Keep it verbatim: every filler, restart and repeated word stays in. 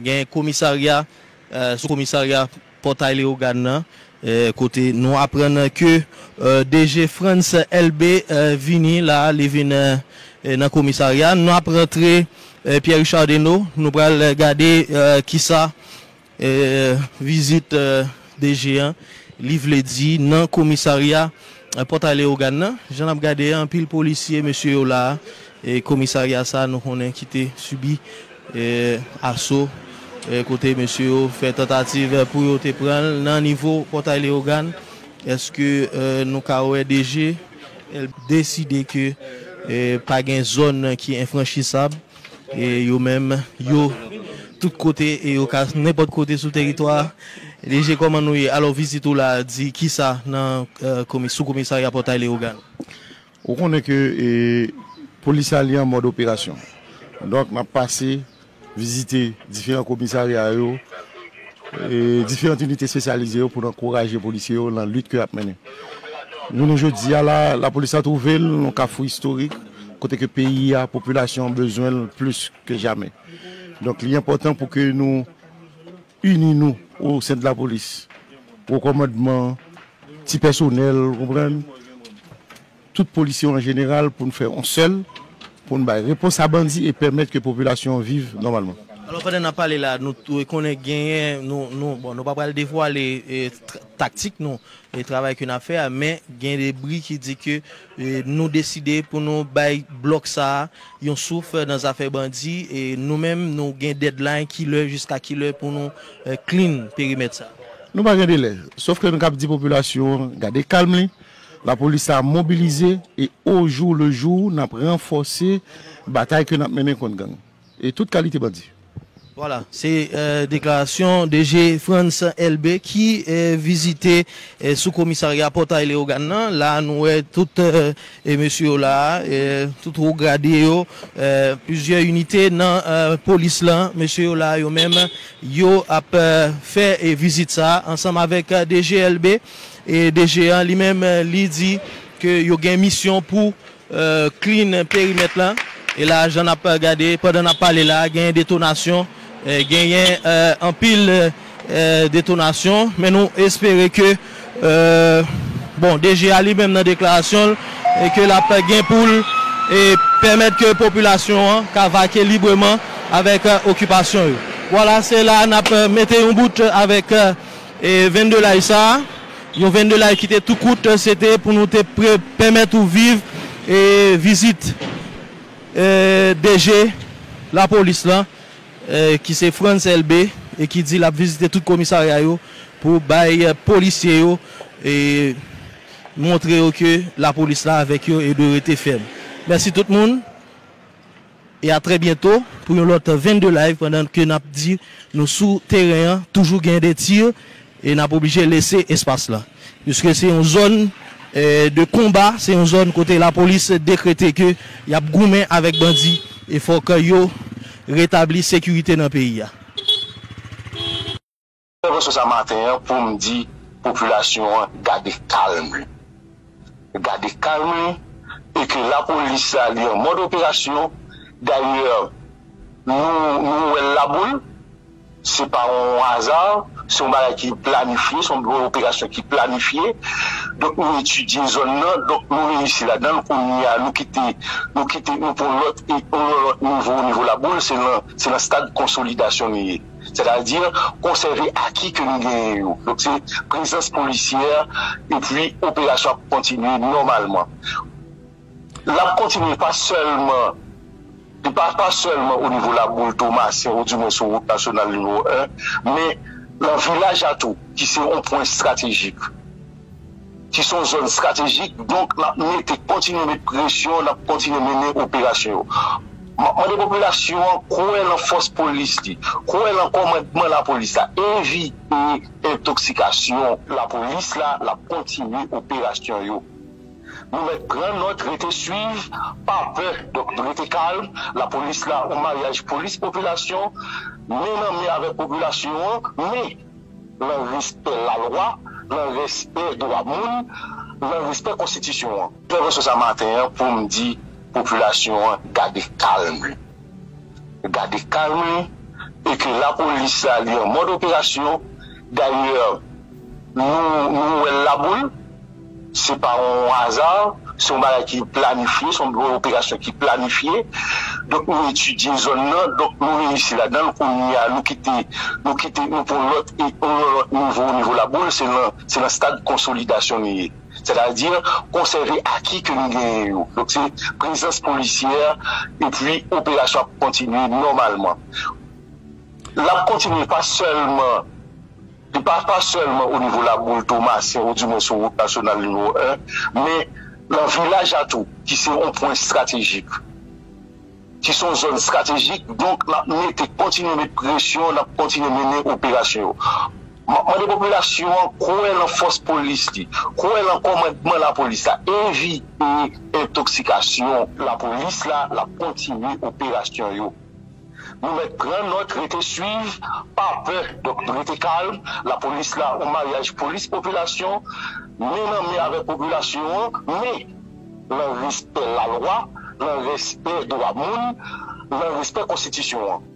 Gen komisarya, eh, sou komisarya Pòtay Leyogàn nan, eh, kote nou aprann ke, eh, D G Frantz Elbé, eh, vini la, li vin, eh, eh, nan komisarya. N ap rantre, eh, Pierre Richard Deneau, nou pral gade, eh, kisa, eh, vizit, eh, D G an, li vle di nan komisarya, eh, Pòtay Leyogàn nan. Jan n ap gade, anpil polisye, mesye yo la, e komisarya sa, nou konnen ki te sibi, eh, aso, eh, kote mesye yo fè tantativ pou yo te pran l nan nivo Pòtay Leyogàn. Èske, eh, nou ka wè D G, eh, deside ke, eh, pa gen zòn ki enfranchisab, e yo menm, yo tout kote, e yo ka nenpòt kote sou teritwa a. D G, kòman nou ye? Alò, vizit ou la di kisa nan, eh, komi-, sou komisarya Pòtay Leyogàn? Ou konnen ke, eh, polis la li an mòd operasyon. Donk, n ap pase vizite diferan komisarya yo, eh, diferan inite espesyalize yo pou n ankouraje polisye yo nan lit ke y ap mennen. Jounen jodi a la, lapolis la twouve l nan yon kafou istorik, kote ke peyi a, popilasyon an bezwen l plis ke jamè. Donk, li enpòtan pou ke nou ini nou o sen de lapolis, o kòmandman, ti pèsonèl, ou konprann? Tout polisye yo an jeneral pou n fè yon sèl, pou n bay repons a bandi e pèmèt ke popilasyon an viv nòmalman. Alò, pandan n ap pale la, nou tou konnen genyen, nou, nou, bon, nou pa pral devwale, eh, t-, taktik nou, e travay ke n ap fè a, men gen de bri ki di ke, eh, nou deside pou nou bay blòk sa a yon souf nan zafè bandi, e nou menm, nou gen deadline, kilè, jiska kilè pou nou, eh, clean perimèt sa a. Nou pa gen delè, sòf ke nou k ap di popilasyon an, gade kalm li, lapolis la mobilize, e au jour le jour, n ap ranfòse batay ke n ap mennen kont gang e tout kalite bandi. Vwala, se, eh, deklarasyon D G Frantz Elbé ki, eh, vizite, eh, sou komisarya Pòtay Leyogàn nan. La, nou wè tout, eh, e mesye yo la, eh, tout wo grade yo, eh, plizyè inite nan, eh, polis lan, mesye yo la, yo menm, yo ap, eh, fè, eh, vizit sa a ansanm avèk, eh, D G Elbé. E D G an li menm, eh, li di ke yo gen misyon pou, eh, clean perimèt lan. E la, jan n ap gade, pandan n ap pale la, gen detonasyon, eh, genyen, eh, anpil, eh, detonasyon, men nou espere ke, eh, bon, D G a li menm nan deklarasyon l, e ke l ap gen pou l, eh, pèmèt ke popilasyon an ka vake libreman avèk, eh, okipasyon yo. Vwala, se la n ap, eh, mete yon bout avèk, eh, e vennde live sa a. Yon vennde live ki te tou kout, se te pou nou te pre-, pèmèt ou viv, eh, vizit, eh, D G lapolis lan, eh, ki se Frantz Elbé, e ki di l ap vizite tout komisarya yo pou bay, eh, polisye yo, e montre yo ke lapolis la avèk yo e dwe rete fèm. Mèsi tout moun. E a trè byento pou yon lòt vennde live, pandan ke n ap di nou sou teren an, toujou gen de tir, e n ap oblije lese espas la. Piske se yon zòn, eh, de konba, se yon zòn kote lapolis dekrete ke y ap goumen avèk bandi, e fòk yo retabli sekirite nan peyi a. Fè pwosè sa maten an pou m di popilasyon an gade kalm li. Gade kalm li, e ke lapolis la, li an mòd operasyon. Dayè, nou, nou wè l laboul, se pa yon aza, se yon bagay ki planifye, se yon operasyon ki planifye. Donk, nou etidye zòn nan, donk, nou reyisi ladan l. Kounye a, nou kite, nou kite, nou pran lòt, e, yon lòt nivo, o nivo laboul, se nan, se nan stad konsolidasyon li ye. Sètadi, konsève aki ke nou genyen yo. Donk, se prezans polisyè, epi operasyon ap kontinye nòmalman. L ap kontinye pa sèlman, li pa, pa sèlman o nivo Laboul Tomasen, oudimwen sou wout nasyonal nimewo en, men nan Vilaj Atou, ki se yon pwen estratejik. Ki se yon zòn estratejik, donk n ap mete, kontinye met presyon, n ap kontinye mennen operasyon yo. M ap mande popilasyon an kwè nan fòs polis li, kwè nan kòmandman lapolis la, evite entoksikasyon. Lapolis la, l ap kontinye operasyon yo. Nou mèt pran nòt, rete swiv, pa pè, donk rete kalm. Lapolis la, yon maryaj polis popilasyon, men nan men avèk popilasyon an, men nan respè lalwa, nan respè dwa moun, nan respè konstitisyon an. Fè pwosè sa maten an pou m di popilasyon an gade kalm li. Gade kalm li, e ke lapolis la li an mòd operasyon. Dayè, nou, nou wè l Laboul, se pa yon aza, se yon bagay ki planifye, se yon operasyon ki planifye. Donk, nou etidye zòn nan, donk, nou reyisi ladan l. Kounye a, nou kite, nou kite, nou pran lòt, e, yon lòt nivo, o nivo Laboul, se nan, se nan stad konsolidasyon li ye. Sètadi, konsève aki ke nou genyen yo. Donk, se prezans polisyè, epi operasyon ap kontinye nòmalman. L ap kontinye pa sèlman, li pa, pa sèlman o nivo Laboul, Tomasen, ou di mwen sou wout nasyonal nimewo en, men nan Vilaj Atou, ki se yon pwen estratejik, ki se yon zòn estratejik, donk n ap mete, kontinye met presyon, n ap kontinye mennen operasyon yo. M ap mande popilasyon an kwè nan fòs polis li, kwè nan kòmandman lapolis la, evite entoksikasyon. Lapolis la, l ap kontinye operasyon yo. Nou mèt pran nòt, rete swiv, pa pè. Donk, rete kalm. Lapolis la, yon maryaj polis-popilasyon, men nan men avèk popilasyon an, men nan respè lalwa, nan respè dwa moun, nan respè konstitisyon an.